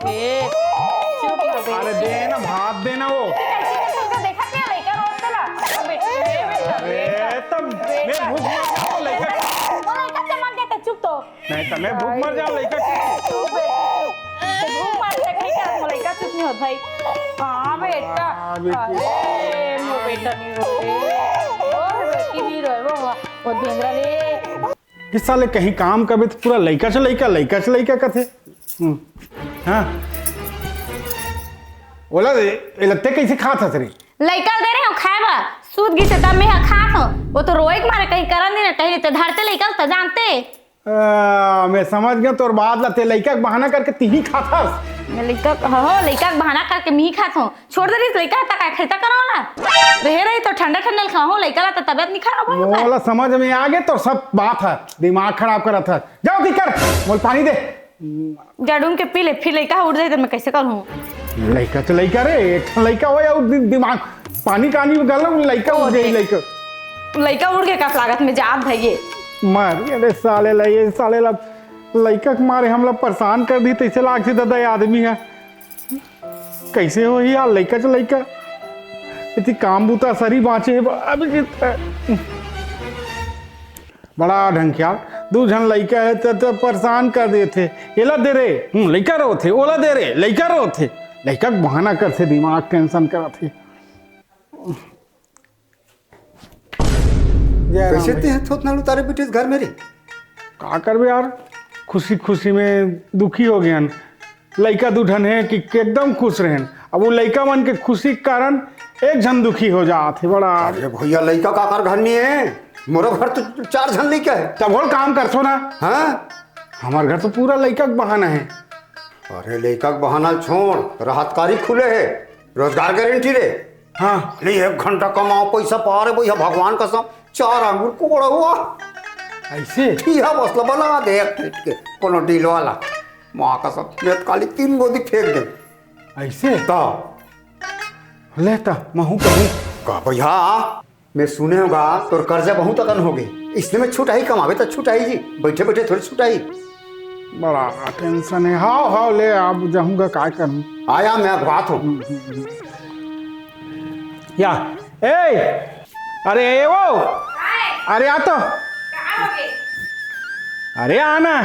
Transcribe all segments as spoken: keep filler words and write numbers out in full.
ए, चुप ना बे। अरे दे ना, भात दे ना वो। कैसे कैसे उनका देखा क्या लइका रोत ला? बेटा, ए बेटा, अरे बेटा। तब मैं बेटा। भूख मर जाऊँ लइका। वो लइका से मर जाते, चुप तो। नहीं तो मैं भूख मर जाऊँ लइका। चुप बे। तो भूख मर जाए, कहीं क्या वो लइका चुप नहीं होता भाई। हाँ बेटा। हाँ, बेटी। अरे, वो बेटा नहीं रोते। वो बेटी नहीं रोए, वो, वो ढेंगरा रे। कि साले कहीं काम करबे तो पूरा लइका च लइका, लइका च लइका कथे। हम्म, हाँ। ओला, एला ते कैसे खात हस रे? लइका ल दे रहे हो खाए बर, सूत गिसे तब मैं ह खात हो। वो तो रोए के मारे कहीं करन दी ना, कहीं ते धरते लइका ल त जानते। आ, मैं समझ गया तोर बात ला, ते लइका के बहाना करके तिही खात हस। मैं लइका, हो, हो, लइका के बहाना करके मी खात हो। छोड़ दे रिस लइका, त काय खैता करो ना। रहे रही तो ठंडा ठंडा ल खाओ, लइका ला त तबियत नहीं खराब हो। मोला समझ में आ गया तोर सब बात है, दिमाग खराब करत है। जाओ दी कर, मोल पानी दे। जड़ूम के पी ले, फिर लइका उठ जाए तो मैं कैसे करूँ? लइका तो लइका रे, एक ठन लइका हो या दि-, दिमाग पानी कानी में गलो, लइका ओ उठ जाए, दे। लइका। लइका उड़ के कस लागत में जात भइये। मार, अरे साले ला, ये साले ला, लइका के मारे हमला परेशान कर दी, तैसे लागथे दादा ये आदमी है। कैसे होही यार, लइका च लइका। इति काम बूता सरी बाँचे हे, अभी जित-, बड़ा ढंग के यार, दू झन लइका हे त, त परेशान कर देथे। एला दे रे, हूँ, लइका रोथे, ओला दे रे, लइका रोथे। लइका के बहाना करथे, दिमाग tension करथे। जय राम कैसे भैया। ते हथोत नाल उतारे बिठिस घर में रे? का करबे यार, खुशी खुशी में दुखी हो गए हन। लइका दू ठन हे कि, कि एकदम खुश रहेन। अब वो लइका मन के खुशी के कारण एक झन दुखी हो जात हे बड़ा। अरे भैया, लइका काकर घर नहीं है? मोरो घर तो चार झन लइका है। तब बोल काम करथो ना। हाँ? हमार घर तो पूरा लइका के बहाना है। अरे लइका के बहाना छोड़, राहत कारी खुले है, रोजगार गारंटी रे। हाँ। ले एक घंटा कमाओ, पैसा पा रे भैया, भगवान कसम, चार आंगुर कोड़ा हुआ। ऐसे? ठीक है, बस ला बना दे एक फीट के, कोनो डील वाला। माँ कसम, मैं तो काली तीन गोदी फेंक दे। ऐसे? ता। ले ता, महू कहूँ। का भैया? मैं सुने होगा, तोर कर्जा बहुत अकन हो गए, इसने में छुटाई कमावे तो छुटाई जी, बैठे बैठे थोड़ी छुटाई। बड़ा tension है। हाव, हाव, ले, अब जाऊंगा, काय करूं? आया, मैं अगवात हूँ। हम्म, हम्म, हम्म। या, ए, अरे, ए, वो, अरे, आ तो। अरे, आना।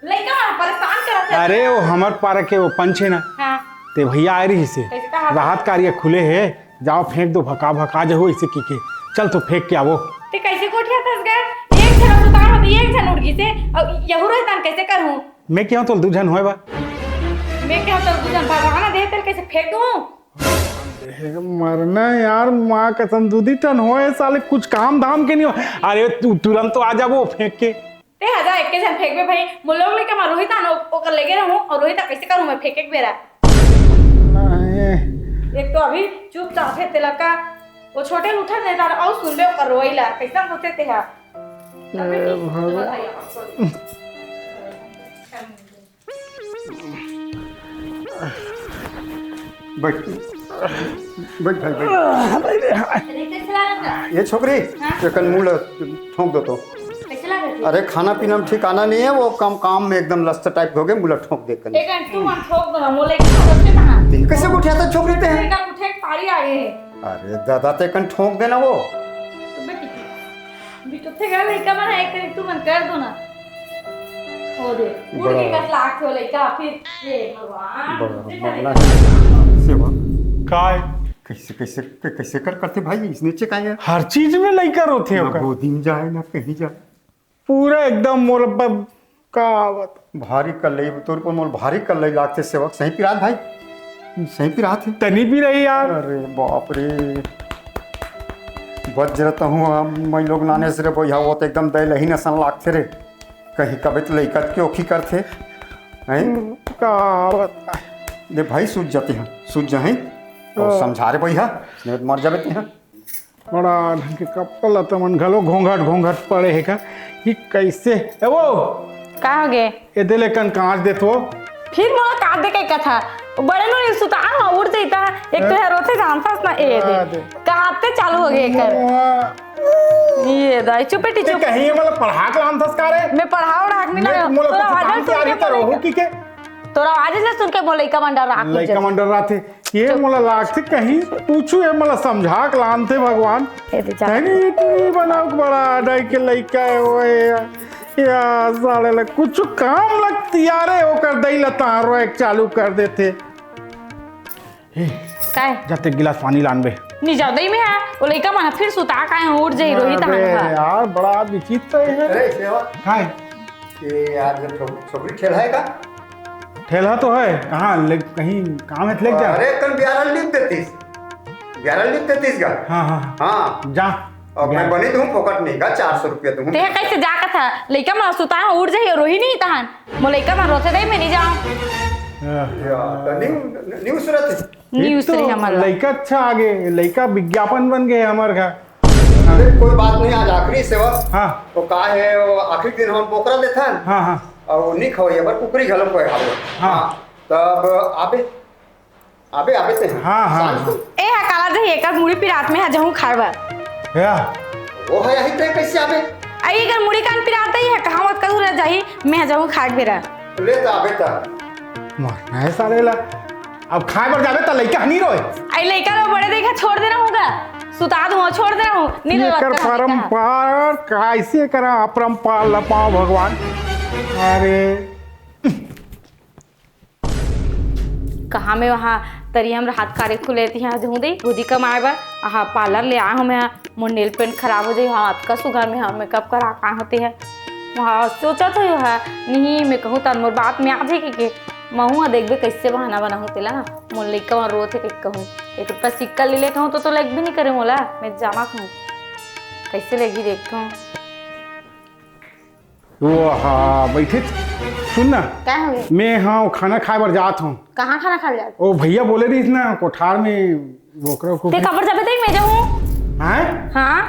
लइका मन परेशान करत हे। अरे, वो हमर पारा के वो पंच हे ना, हाँ। ते भैया आए रहिस हे। कैसे कहा? राहत कार्य खुले हे, जाओ फेंक दो, भका भका जहू ऐसे की के। चल तो फेंक के आवो। ते कैसे गोठियाथस गा? एक झन सुतार होती, एक झन उठ गिसे, अउ यहू रहतान कैसे करहूँ? मैं कहूँ तो दू झन होए बा। मैं कहूँ तो दू झन भगवान दे, तेल कैसे फेंक दूँ? मरना यार, माँ कसम, दू दी ठन होए साले, कुछ काम धाम के नहीं हो। अरे तू तुरंत तो आ जाबो फेंक के। ते हजा एके झन फेंकबे भाई, मोर लोग लेके मैं रोहित आनो ओकर लेगे रहूं, और रोहित कैसे करूं मैं फेंके के बेरा? नहीं। एक तो अभी चुपचाप हे तेला का, वो छोटे उठत नहीं तार, और सुनबे ओकर रोइला, कैसा होते ते हा? ए भगवान। बैठ, बैठ भाई, बैठ। अरे, कैसे लागत बा? ये छोकरी, हाँ? ये कन मुंह ल ठोंक दो तो। कैसे लागत बा? अरे, खाना पीना में ठिकाना नहीं है, वो काम, काम में एकदम लस्त टाइप हो गए, मुंह ल ठोंक दे कन। एक अंटू मन ठोक दो ना, मोले के साथ से कहा। कैसे उठा था छोकरी ते? का उठे पारी आ गए। अरे दादा, ते कन ठोंक देना वो। तो बेटी, बिटुथे गा लइका मन है, एक तू मन कर दो ना। ओ दे, उड़ के बड़ा कस लाख हो लइका, फिर ये भगवान, बड़ा मरना है। सेवा। काय? कैसे, कैसे, कै-, कैसे कर करते भाई, इसने चे काय है? हर चीज में लइका रोथे ना ओकर। गोदी में जाए, ना कहीं जाए। पूरा एकदम मोर ब-, का आवत। भारी कल्लई, तोर पर मोर भारी कल्लई लागते सेवक। सही पिरात भाई, सही पिरात है। तनी भी रही यार। अरे बाप रे, बच रहता हूँ मैं लोग नाने से रे भैया, वो तो एकदम दे लही नसन लागते रे। कहीं कभी तो लइका के ओखी करते, हैं? हम्म, का आवत। दे भाई, सूझ जाते हैं, सूझ जाए। और हाँ। समझा रे भैया, नहीं तो मर जाबे ते हैं। बड़ा ढंग के कपड़ा लत्ता मन घलो घोंघट घोंघट पड़े हे का, कि कैसे? ए वो! का हो गे? ए दे ले कन कांच दे तो। फिर मोला कांच दे के कथा? बड़े नो सुतार म उड़ जइता, एक तो हे रोथे जानथस ना, ए दे। हाँ, दे। कहाते चालू हो गे कर। वाह। ये दाई, चुप बेटी, ते चुप। कहीं ये मतलब पढ़ा के लानथस का रे? मैं पढ़ा उड़ा के नहीं मैं लाया। मोला तोरा कुछ काम हजम की आ रही सुन के तो रोहू पड़ेगा। की के? तोर आवाज ले सुन के मोर लइका मन डर्राथे। लइका मन डर्राथे। ये मोला लागथे कहीं कुछु ये मोला समझा के लानथे भगवान। ए दे जा। नहीं, इतनी बना के बड़ा अडई के लइका हे ओए। या साले ला कुछु काम लगतियारे ओकर दई ला तारो एक चालू कर देथे। ए, काय? जा ते गिलास पानी लान बे। नी जावं दई मैं हा। ओ लइका मन फिर सुता काय उठ जाही, रोही तहान अबे हा। यार, बड़ा विचित्र हे। अरे, सेवा। काय? ये यार, जब छोक-, छोकरी ठेलहा हे का? ठेलहा तो हे, कहाँ ले, कहीं काम हे त लेके जा। अरे, तन बियारा लिख देतीस। बियारा लिख देतीस का? हाँ, हाँ, हाँ। हाँ। जा। अब मैं बनी दूँ, फोकट नहीं का, चार सौ रुपया दूँ। ते कैसे जा कथा? लइका मन सुता हे, उठ जाही, रोही नहीं तहान। मोर लइका मन रोथे दई, मैं नहीं जाऊँ। या, त न्यू, न्यू सुरत। न्यू एक तो सुरत हमन ला। लइका अच्छा आगे, लइका विज्ञापन बन गए हमर घर। हाँ। अरे, कोई बात नहीं, आज आखिरी सेवा। हाँ। तो का हे, वो आखिरी दिन हम बोकरा देथन। हाँ, हाँ। और वो नहीं खवाई, पर कुकरी घलो कोई हावे। हाँ। हाँ। तब आबे, आबे, आबे ते। हाँ, हाँ, सांझ हाँ। को। ए हा काला जही एकर मुड़ी पिरात में हा जहूँ खाए बर। या। वो हे यही ते कैसे आबे? आई एकर मुड़ी कान पिरात ही है, कहाँ मत करू रह जाही, मैं हा जहूँ खाए बेरा। ले त आबे त। मरना हे साले ला। अब खाए बर जाबे त लइका हनी रोए। आई लइका रो बड़े देखा छोड़ देना होगा। सुता दूँ, छोड़ देना हो। नहीं ये रोवत कर करा लइका। परंपार, कैसे करा अपरंपार लपाओ भगवान। अरे। कहाँ मैं वहाँ तरिया म राहत कारे खुले तिहाँ जहूँ दे, गोदी कमाए बर। आहा, पार्लर ले आए हूँ मैं, मोर नेल पेंट खराब हो जाई, हाँ, अतका सुघर में हाँ, मेकअप करा का होते है। वहाँ सोचा तो यो है, नहीं, मैं कहूँ तन मोर बात में आ जाए के, के महूँ देखबे कैसे बहाना बनाहूँ तेला ना, मोर लइका मन रोत हे के कहूँ, एक रुपया सिक्का ले ले कहूँ तो, तो लेगबे नहीं करे मोला, मैं जाना हूँ, कैसे लेगी देखता हूँ। वो, हाँ, बैठे। सुन ना, का होगे? मैं हाँ, वो खाना खाए बर जात हूँ। कहाँ खाना खाए बर जात? ओ भैया बोले रहिस ना, कोठार में बोकरा को। ते काबर जाबे तई मैं जाहूँ? हैं? हाँ।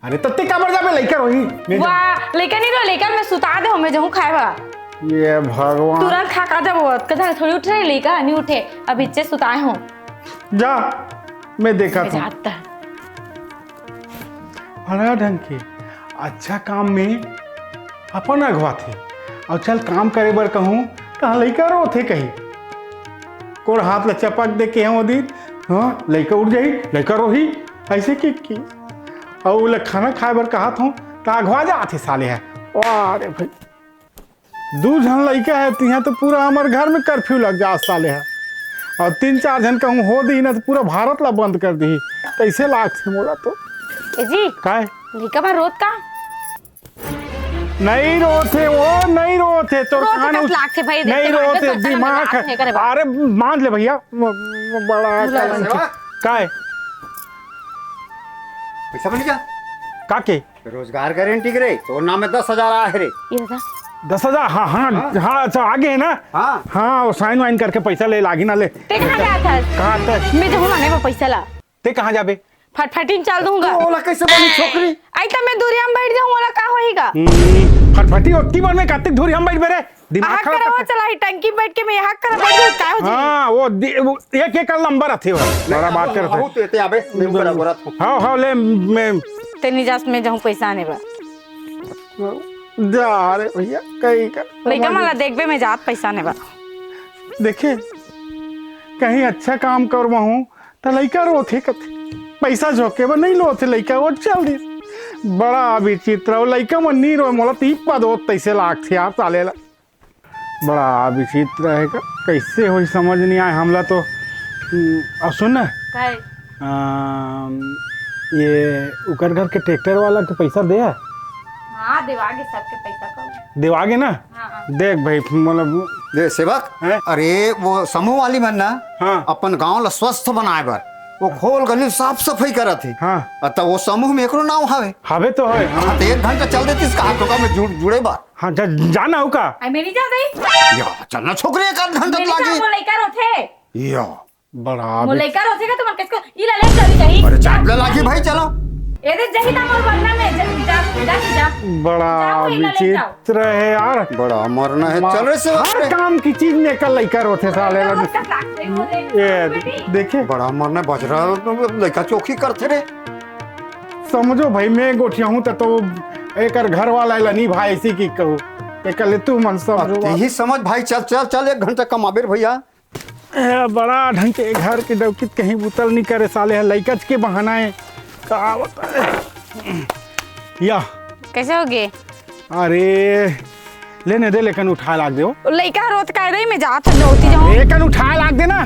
अरे, त ते काबर जाबे? लइका रोही, मैं जाहूँ। वाह, लइका नहीं रो, लइका मैं सुता दे हो, मैं जाहूँ खाए बर। ये भगवान। तुरंत खा का जाबो, कदा थोड़ी उठ रही लइका, नहीं उठे, अभी इच्चे सुताए हो। जा, मैं देखा मैं था। जाता। फलना ढंग के अच्छा काम में अपन अघवाथे, अउ चल काम करे बर कहूँ, त लइका रोथे कही। कोन हाथ ल चपक दे के हूँ दिन, हाँ, लइका उठ जाही, लइका रोही, ऐसे कि, कि। अउ ओला खाना खाए बर कहत हूँ, त अघवा जाथे साले ह। वाह रे भाई। दू झन लइका हे, तिहां तो पूरा हमर घर में कर्फ्यू लग जा साले ह। अउ तीन चार झन कहूँ हो दी ना, तो पूरा भारत ला बंद कर दी। कैसे लागथे मोला तो। ए जी, काय? लइका मन रोत का? नहीं रोथे, वो नहीं रोथे, तोर रोत कान कस उस-, लागथे भाई, देख नहीं के मार रोथे, के दिमाग लागथे करे बा। अरे मान ले भैया, म-, म-, बड़ा बुला कान ले। उठे। काय? पैसा बन गया? का के? रोजगार गारंटी के रे, तोर नाम में दस हजार आए हे रे। ये दादा। दस हजार? हाँ, हाँ, हाँ। हाँ, अच्छा, आगे है ना? हाँ। हाँ, वो साइन वाइन करके पैसा ले लागी ना ले। ते कहाँ जात हस? कहाँ ते? मैं तो हूँ ना, नहीं, वो पैसा ला। ते कहाँ जाबे? फटफटी में चल दूंगा। तो ओला कैसे बनी छोकरी? आई तो मैं दूरिया में बैठ जाऊँ, ओला का होईगा? हम्म, फटफटी ओतकी बार में कतिक दूरिया में बैठ बे रे? दिमाग आहा खराब करवा करथे। चला ही टंकी बैठ के मैं यहाँ कर बैठ जाऊँ, काय हो जी? हाँ, वो दि-, वो एक एक लंबर आथे हो। बड़ा बात करथे। बहुत एते आबे, मैं ऊपर गोरा था। हाँ, हाँ, ले, मैं तेनी जास में जाऊँ पैसा आने बा। जा रे भैया, कहीं का लइका मन ला देखबे में जात पैसा आने बा। देखे, कहीं अच्छा काम करवाहूँ, त लइका रोथे कथे। पैसा झोंके बर नहीं रोथे लइका, वो चल दिस। बड़ा विचित्र, वो लइका मन नहीं रोए, मोला तीप पा दो, तैसे लागथे यार, साले ला। बड़ा विचित्र हे का, कैसे होई समझ नहीं आए हमला तो। हम्म, अब सुन ना। काय? अम, ये उकर घर के ट्रैक्टर वाला के पैसा दे है? हाँ, देवागे सबके पैसा कब। देवागे ना? हाँ, हाँ। देख भाई, मतलब दे सेवक, हैं? अरे वो समूह वाली मन ना हाँ। अपन गांव ला स्वस्थ बनाए बर वो खोल गली साफ सफाई करत हे। हाँ। अ, त वो समूह में एकरो नाव हवे। हवे तो हवे, हाँ। हाँ, त एक घंटा चल देतिस का, तो का मैं जुड़, जुड़े बर। हाँ, जा, जाना हो का? आई, मैं नहीं जा रही। या, चलना छोकरी, एक आध घंटा मैं नहीं लागी। जा, वो लइका रोथे। या। बड़ा मोर लइका रोथे का, तुमन किसको, ई ला ले चली जाही। अरे, चाट ले लागी भाई, चलो। ए दे, जही ना मोर वरना में, जा, जा, जा, जा। बड़ा जाओ, ई ला ले जाओ। विचित्र हे यार। बड़ा मरना हे, मा-, चल रे से हर रे। काम की चीज में कल लइका रोथे साले ला। ए, देखे। बड़ा मरना बजरा, लइका चोखी करथे रे। समझो भाई, मैं गोठिया हूँ त, तो एकर घर वाला ला नहीं भाई, ऐसी की कहूँ। एकर ले तू मन सब अब रोवा। तेही समझ भाई, चल, चल, चल, एक घंटा कमाबे रे भैया। ए, बड़ा ढंग के घर के डौकी त कहीं बुता ल नहीं करे साले ह, लइका के बहाना है। का बताए? या। कैसे हो गए? अरे, लेने दे, लेकिन उठा लाग दे वो। लइका रोत का रही, मैं जात हूँ, होती जाऊँ। लेकिन उठा लाग दे ना।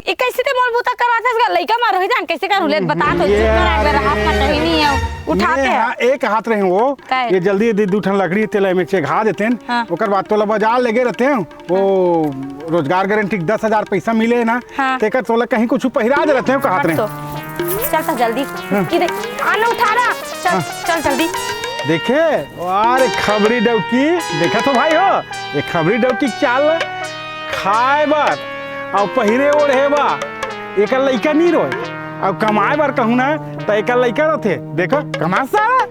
ये कैसे ते मोल बुता करवाता है, लइका मारो ही जान, कैसे करूँ? ले बता तो, ये चुप कर, अगर हाथ ना कहीं नहीं है, उठाते ये हैं। हाँ, एक हाथ रहे वो, काहे? ये जल्दी दे, दू ठन लकड़ी तेल में चेघा देते हैं, हाँ। ओकर बाद तोला बाजार लेगे रहते हैं, वो रोजगार गारंटी के दस हजार पैसा मिले ना, हाँ। तेकर तोला कहीं कुछ पहिरा दे रहते हैं, कहत रहे। तो चल तो जल्दी। हाँ। कि देख, आना उठा रहा। चल, हाँ। चल जल्दी। देखे, अरे खबरी डौकी, देखा तो भाई हो, ये खबरी डौकी के चाल, खाए बर अउ पहिरे ओढ़े बर एकर लइका नहीं रोय, अउ कमाए बर कहूँ ना, त एकर लइका रथे। देखो, कमा सारा।